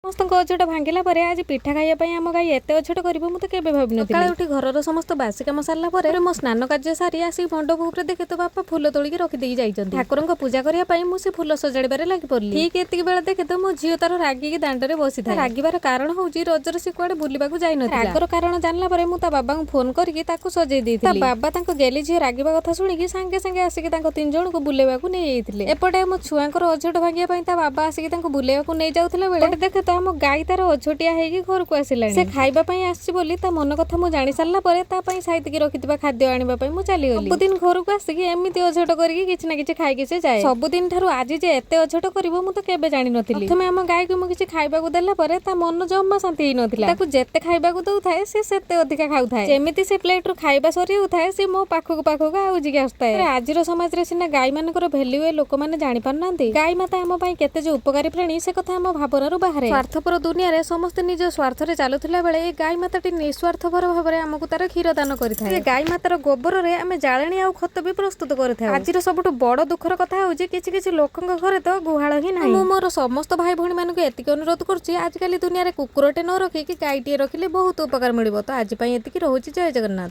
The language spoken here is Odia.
ସମସ୍ତଙ୍କ ଅଝଟ ଭାଙ୍ଗିଲା ପରେ ଆଜି ପିଠା ଖାଇବା ପାଇଁ ଆମ ଗାଈ ଏତେ ଅଝଟ କରିବ, ମୁଁ ତ କେବେ ଭାବିନଥିଲି। ସକାଳେ ଉଠି ଘରର ସମସ୍ତ ବାସି କାମ ସାରିଲା ପରେ ମୋ ସ୍ନାନ କାର୍ଯ୍ୟ ସାରି ଆସିକି ମଣ୍ଡପ ଉପରେ ଦେଖେ ତ ବାପା ଫୁଲ ତୋଳିକି ରଖିଦେଇକି ଯାଇଛନ୍ତି। ଠାକୁରଙ୍କ ପୂଜା କରିବା ପାଇଁ ମୁଁ ସେ ଫୁଲ ସଜାଡ଼ିବାରେ ଲାଗି ପଡିଲି। ଠିକ ଏତିକି ବେଳେ ଦେଖେ ତ ମୋ ଝିଅ ତାର ରାଗିକି ଦାଣ୍ଡରେ ବସିଥାଏ। ରାଗିବାର କାରଣ ହଉଛି, ରଜରେ ସେ କୁଆଡେ ବୁଲିବାକୁ ଯାଇନଥିଲା। ରାଗର କାରଣ ଜାଣିଲା ପରେ ମୁଁ ତା ବାବାଙ୍କୁ ଫୋନ କରିକି ତାକୁ ସଜେଇ ଦେଇଥିଲି। ତା ବାବା ତାଙ୍କ ଗେଲି ଝିଅ ରାଗିବା କଥା ଶୁଣିକି ସାଙ୍ଗେ ସାଙ୍ଗେ ଆସିକି ତାଙ୍କ ତିନି ଜଣଙ୍କୁ ବୁଲେଇବାକୁ ନେଇଯାଇଥିଲେ। ଏପଟେ ଆମ ଛୁଆଙ୍କର ଅଝଟ ଭାଙ୍ଗିବା ପାଇଁ ତା ବାବା ଆସିକି ତାଙ୍କୁ ବୁଲେଇବାକୁ ନେଇ ଯାଉଥିଲା ବେଳେ ଏପଟେ ଦେଖେ ତ ଆମ ଗାଈ ତାର ଅଝଟିଆ ହେଇକି ଘରକୁ ଆସିଲାଣି। ସେ ଖାଇବା ପାଇଁ ଆସିଛି ବୋଲି ତା ମନ କଥା ମୁଁ ଜାଣି ସାରିଲା ପରେ ତା ପାଇଁ ସାଇତିକି ରଖିଥିବା ଖାଦ୍ୟ ଆଣିବା ପାଇଁ ମୁଁ ଚାଲିଗଲି। ସବୁଦିନ ଘରକୁ ଆସିକି ଏମିତି ଅଝଟ କରିକି କିଛି ନା କିଛି ଖାଇକି ସେ ଯାଏ। ସବୁଦିନ ଠାରୁ ଆଜି ଯେ ଏତେ ଅଝଟ କରିବ, ମୁଁ ତ କେବେ ଜାଣିନଥିଲି। ପ୍ରଥମେ ଆମ ଗାଈକୁ ମୁଁ କିଛି ଖାଇବାକୁ ଦେଲା ପରେ ତା ମନ ଜମା ଶାନ୍ତି ହେଇନଥିଲା। ତାକୁ ଯେତେ ଖାଇବାକୁ ଦଉଥାଏ, ସେ ସେତେ ଅଧିକା ଖାଉଥାଏ। ଯେମିତି ସେ ପ୍ଲେଟରୁ ଖାଇବା ସରିଯାଉଥାଏ, ସେ ମୋ ପାଖକୁ ପାଖକୁ ଆଉଜିକି ଆସୁଥାଏ। ଆଜିର ସମାଜରେ ସିନା ଗାଈ ମାନଙ୍କର ଭ୍ୟାଲ୍ୟୁ ଏ ଲୋକମାନେ ଜାଣିପାରୁନାହାନ୍ତି। ଗାଈ ମାତା ଆମ ପାଇଁ କେତେ ଯେ ଉପକାରୀ ପ୍ରାଣୀ, ସେ କଥା ଆମ ଭାବନାରୁ ବାହାରେ। ସ୍ୱାର୍ଥପର ଦୁନିଆରେ ସମସ୍ତେ ନିଜ ସ୍ୱାର୍ଥରେ ଚାଲୁଥିଲା ବେଳେ ଏ ଗାଈ ମାତାଟି ନିସ୍ୱାର୍ଥପର ଭାବରେ ଆମକୁ ତାର କ୍ଷୀର ଦାନ କରିଥାଏ। ଏ ଗାଈ ମାତାର ଗୋବରରେ ଆମେ ଜାଳେଣୀ ଆଉ ଖତ ବି ପ୍ରସ୍ତୁତ କରିଥାଉ। ଆଜିର ସବୁଠୁ ବଡ ଦୁଃଖର କଥା ହଉଛି, କିଛି କିଛି ଲୋକଙ୍କ ଘରେ ତ ଗୁହାଳ ହିଁ ନାହିଁ। ମୁଁ ମୋର ସମସ୍ତ ଭାଇ ଭଉଣୀ ମାନଙ୍କୁ ଏତିକି ଅନୁରୋଧ କରୁଛି, ଆଜିକାଲି ଦୁନିଆରେ କୁକୁରଟେ ନ ରଖିକି ଗାଈଟିଏ ରଖିଲେ ବହୁତ ଉପକାର ମିଳିବ। ତ ଆଜି ପାଇଁ ଏତିକି ରହୁଛି। ଜୟ ଜଗନ୍ନାଥ।